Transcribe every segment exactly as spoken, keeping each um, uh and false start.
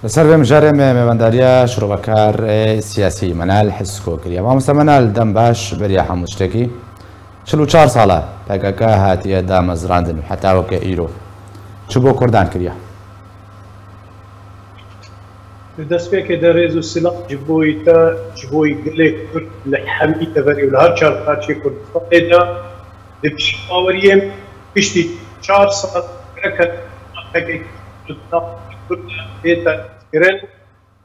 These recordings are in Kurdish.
Li ser vê mijarê me mêvendariya şirovekarê siyasî Menal Hisko kiriye. Mamoste Menal, dem baş, beriya hemû tiştekî. Çil û çar sal e P K K hatiye damezrandin û heta weke îro çi bo Kurdan kiriye? Di destpêkê de rêz û silav ji bo te, ji bo gelê Kurd li hemî deverê û li her çar parçeyê Kurdistanê de. Di piştbaweriyê piştî çar sal gerek P K K Kurd bête naskirin.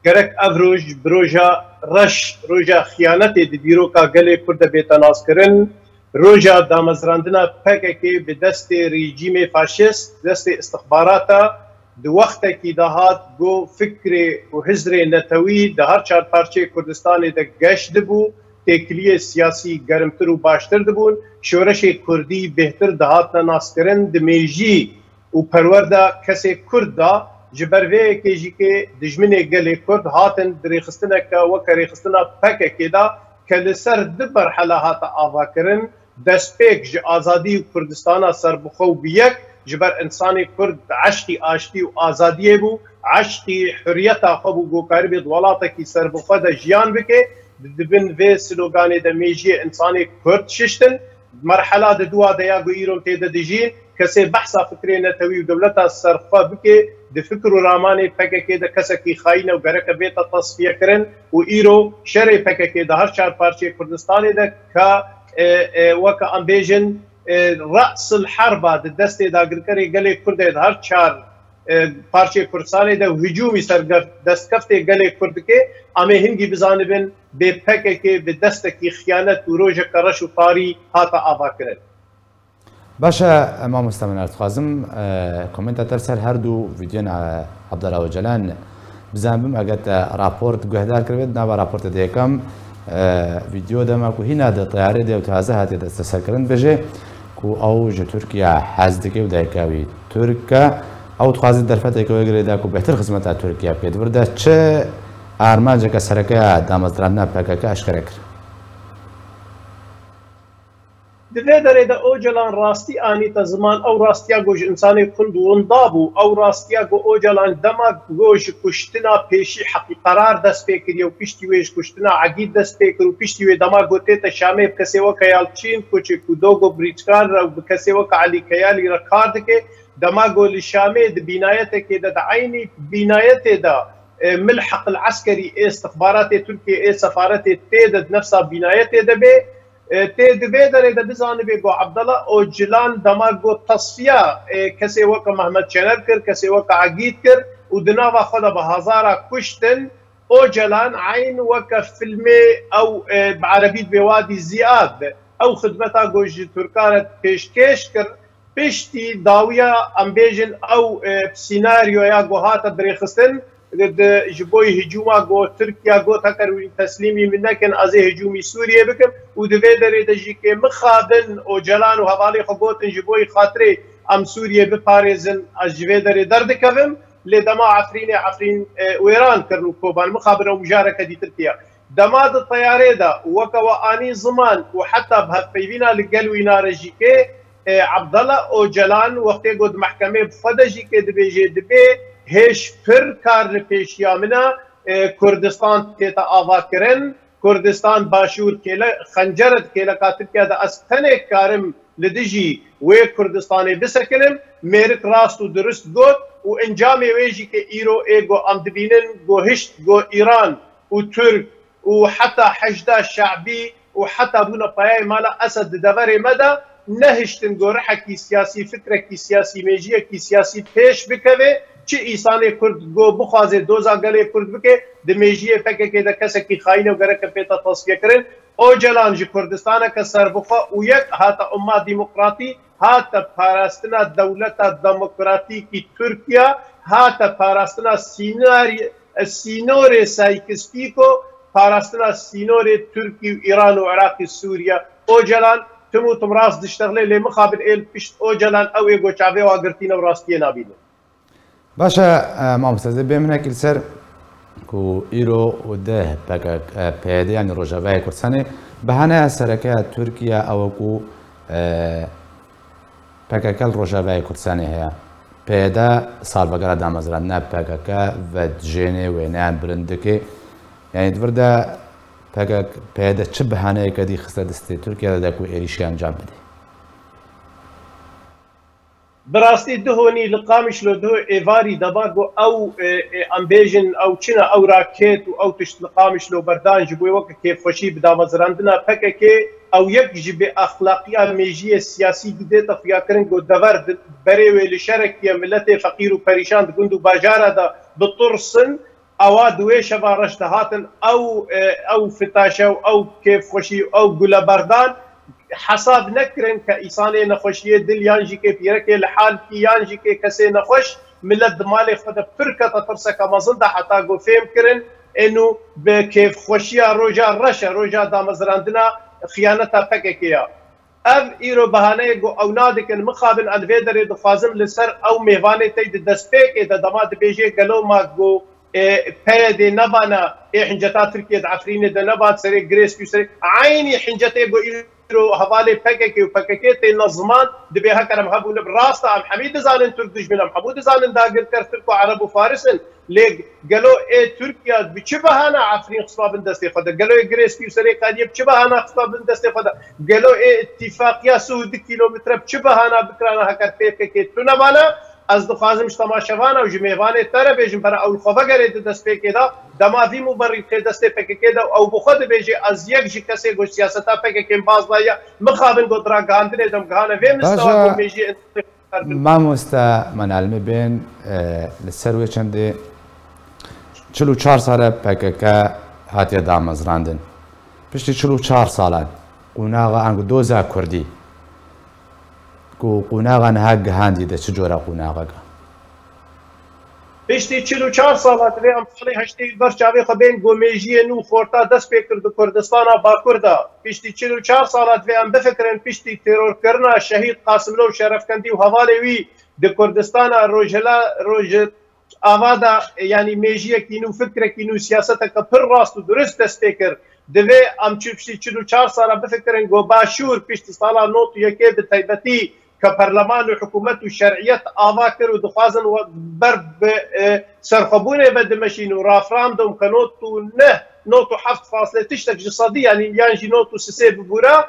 Gerek ev roj bi roja reş, roja xiyanetê di dîroka gelê Kurd de bête naskirin. Roja damezrandina P K K bi destê rejîmê faşîst, destê istixbarata, di wextekî de hat ku fikrê û hizrê netewî di her çar parçeyê Kurdistanê de geş dibû, têkiliyê siyasî germtir û baştir dibûn, şoreşê Kurdî bêhtir dihatine naskirin, di mêjî û perwerda kesê Kurd de. Ji ber vê yekê jî kê dijminê gelê Kurd hatin di rêxistineke weke rêxistina P K K de ke li ser du merhela hate avakirin, destpêk ji azadî û Kurdistana serbixwe û bi yek, ji ber însanê Kurd eşqî aştî û azadiyê bû, eşqî huriyeta xwe bû ku karibê di welatekî serbixwe de jiyan bike, di bin vê sloganê de mêjiyê însanê Kurd şiştin. Merhela di dua de ya ku îro tê de dijîn, kesê behsa fikrê netewî û dewleta serxwe bike, di fikr û ramanê P K K de kesekî xayîn e û gereke bête tesfiyekirin û îro şerê P K K di her çar parçeyê Kurdistanê de ka, e, e, weke em bêjin, e, re'sil herba di destê dagirkerê gelê Kurd e di her çar, e, parçeyê Kurdistanê de hicûmî ser ger-, destkeftê gelê Kurd dike, em ê hingî bizanibin bê P K K bi destekî xiyanet û rojeke reş û tarî hate avakirin. Baş e, mamoste Menal, dixwazim, e, komenta te li ser her du vîdeoyên, e, Abdullah Ocalan bizanibim, eger te raport guhdar kiribe, di nava raportê de yekem, e, vîdeo dema ku hîna di teyarê de û taze hatiye desteserkirin, dibêje ku ew ji Tirkiye hez dike û dayika wî Tirk e. Ew dixwaze derfeteke wê girê de ku bêhtir xizmeta Tirkiye bike. Di vir de çi armanceke sereke ya damezrandina P K K eşkere kir? Di vê derê de Ocalan rastî anîte ziman, ew rastiya ku ji însanê kund û winda bû, ew rastiya ku Ocalan dema ku ji kuştina pêşî Heqî Qerar dest pê kiriye û piştî wê ji kuştina Egîd dest pê kir û piştî wê dema ku tête Şamê bi kesê weke Yalçîn Koçik û Dogo Brîçkan re û bi kesê weke Elî Keyalî re kar dike, dema ku li Şamê di bînayetekê de, di eynî bînayetê de, e, milheq el eskerî ê istixbaratê Tirkiyê ê sefaretê tê de di nefsa bînayetê de bê, e, tê di vê derê de bizanibê ku Abdullah Ocalan dema ku tesfiya, e, kesê weke Mehmet Şener kir, kesê weke Egîd kir û di nava xwe de bi hezara kuştin, Ocalan eyn weke filmê ew, e, bi erebî dibê Wadî Ziyad, ew xidmeta ku ji Tirkan re pêşkêş kir, piştî dawiya, em bêjin, ew, e, sînaryoya ku hate birêxistin, di, di, ji bo hicûma ku Tirkiye got, heger wî teslîmî min nekin, ez ê hicûmî Sûriyê bikim û di vê derê de jî kê mixabin Ocalan û hevalê xwe gotin, ji bo xatirê em Sûriyê biparêzin, ez ji vê derê derdikevim. Lê dema Efrînê, Efrîn, e, wêran kirin û Koban, mixabin ew mijareke dîtir tiye. Dema di teyarê de weke we anî ziman û heta bi hevpeyvîna li gel wîna re jî kê, e, Abdullah Ocalan wextê ku di mehkemê bi xwe de jî kê dibêje, dibê hêj pir kar li pêşiya min e, e, Kurdistan tête avakirin, Kurdistan Başûr kêle-, xencere di kêleka Tirkiye de ez tenê karim li dijî wê Kurdistanê bisekinim, mêrik rast û dirust got û encamê wê jî ke îro ê ku em dibînin, ku hişt ku Îran û Tirk û heta Heşda Şe'bî û heta bûna payeyê mala Esed di deverê me de nehiştin ku rihekî siyasî, fikrekî siyasî, mêjiyekî siyasî pêş bikeve, çi îsanê Kurd ku bixwaze doza gelê Kurd bike, di mêjiyê P K K de kesekî xayîn e û gereke pête tasfiyekirin. Ocalan ji Kurdistaneke serbixwe û yek hate umma demokratî, hate parastina dewleta demokratîkî Tirkiye, hate parastina sînarî-, sînorê Sykes-Picot, parastina sînorê Tirkî û Îran û Iraqî Sûriye. Ocalan tim û tim rast diştexile, lê mixabin ê li pişt Ocalan ew ê ku çavê wa girtîne û rastiyê nabîne. Baş e, e, mamoste, ez ê bêm hinekî li ser ku îro û deh P K K, e, P Y D, yanî Rojavayê Kurdistanê, behaneya sereke ya Tirkiye ew e ku, e, P K K li Rojavayê Kurdistanê heye. P Y D salvegera damezrandina P K K vedijêne wêneyan bilind dike. Yanî di vir de P K K, P Y D çi bihaneyeke dî xiste destê Tirkiye de ku êrîşê encam bide? Bi rastî duhonî li Qamişlo duho êvarî dema ku ew, e, e, em bêjin ew çi ne, ew raket û ew tişt li Qamişlo berdan ji bo weke kêfxweşî bi damezrandina P K K, ew yek ji bêexlaqiya mêjiyê siyasî didête xuyakirin ku dever di-, berê wê li şerekî ye, miletê feqîr û perîşan di gund û bajara de bitirsin. Ewa di wê şeva reş de hatin ew, e, ew fitaşe û ew kêfxweşî û ew guleberdan hesab nekirin ke îsanê nexweşiyê dil yan jî kê pîrekê li halkî yan jî kê kesê nexweş, milet di malê xwe de pir kete tirseke mezin de heta ku fêm kirin ênû bi kêfxweşiya roja reş e, roja damezrandina xiyaneta P K K ya. Ev îro behaneyek ku ew nadikin, mixabin ez li vê derê dixwazim li ser ew mêvanê tey di destpêkê de dema dibêjê gelo ma ku, e, P Y D nebana, ê hinceta Tirkiye di Efrînê de neban, serê Girêskî û serê eynî hincetê ku îro hevalê P K K û P K K têne ziman, dibê heker em hebûne bi rast e, em hemî dizanin Tirk dijmin, em hemû dizanin dagirker Tirk û Ereb û Faris in. Lê gelo ê Tirkiye bi çi behana Efrîn xistwa bin destê xwe de? Gelo ê Girêskî û Serêkaniyê bi çi behana xistwa bin destê xwe de? Gelo ê îtîfaqiya sih û du kîlometre bi çi behana bikirana heker P K K tune bana? Ez dixwazim ji temaşevana û ji mêvanê te re bêjim, bera ew li xwe vegerê di destpêkê de, dema vî muberrî bixê destê P K K de û ew bi xwe dibêje, ez yek ji kesê ku ji siyaseta P K K baz daye, mixabin ku di ragihandinê de em gihane vê mistewa ku mêjiyê Mamoste Menal, min bên, e, li ser wê çendê çil û çar sal e P K K hatiye damezrandin. Piştî çil û çar salan qonaxa ango doza kurdî ku qonaxa niha gihandî de çi cora qonaxek e? Piştî çil û çar sala divê em salê heştê li ber çavê xwe bên ku mêjiyê nû xorta dest pê kir di Kurdistana Bakur de. Piştî çil û çar sala divê em bifikirin piştî terorkirina Şehîd Qasimlo û Şerefkendî û hevalê wî di Kurdistana Rojhila-, Rojava de, yanî mêjiyekî nû, fikrekî nû, siyaseteke pir rast û durist dest pê kir. Divê em çi piştî çil û çar sala bifikirin ku Başûr piştî sala nod û yekê bi taybetî ke perleman û hikûmet û şer'iyet ava kir û dixwazin we ber bi, e, serxwebûnê ve dimeşîn û referandum ke nod û neh, nod û heft fasle tiştek ji sedî, yanî yan jî nod û sisê bibûra,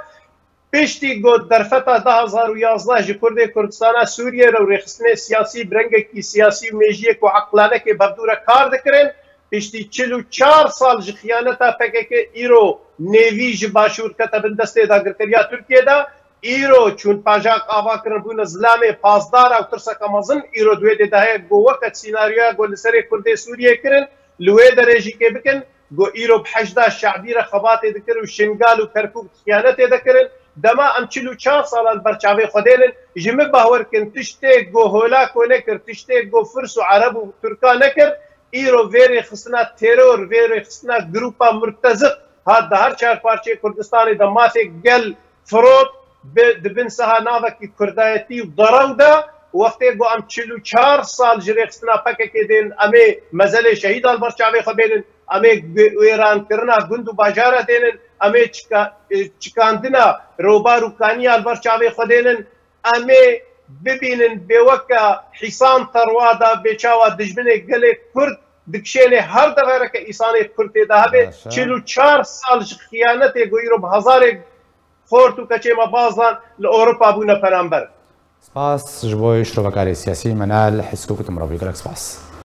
piştî ku derfeta du hazar û yazdeh ji Kurdê Kurdistana Sûriyê re û rêxistinê siyasî bi rengekî siyasî û mêjiyê ku eqlanekê bevdû re kar dikirin, piştî çil û çar sal ji xiyaneta P K K îro nêvî ji Başûr kete bin destê dagirkeriya Tirkiyê de, îro çûn pajak ava kirin bûne zilamê, pasdara û tirseke mezin îro di wê dê de heye ku weke sînaryoya ku li serê Kurdê Sûriyê kirin, li wê derê jî kê bikin, ku îro bi Heşda Şe'bî re xebatê dikir û Şingal û Kerkûk xiyanetê dekirin. Dema em çil û çar sala li ber çavê xwe dênin, ji min bawer kin tiştê ku Holako nekir, tiştê ku Firs û Ereb û Tirka nekir, îro vê rêxistina teror, vê rêxistina grûpa murteziq hat di her çar parçeyê Kurdistanê de mafê gel firot, bi, di bin siha navekî kurdayetî û derew de, wextê ku em çil û çar sal ji rêxistina P K K dên, em ê mezelê şehîdan li ber çavê xwe bênin, em ê gu-, wêrankirina gund û bajara dênin, em ê çika-, e, çikandina robar û kaniya li ber çavê xwe dênin, em ê bibînin bê weke hîsan terwa de bê çawa dijminê gelê Kurd dikişênê her devereke îsanê Kurd tê de hebe. Baş e. Çil û çar sal ji xiyanetê ku îro bi hezarê xort û keçê me baz dan li Ewropa bûne peramber. Spas ji bo şirovekarê siyasî Menal Heskok, tu mirovî gelek spas.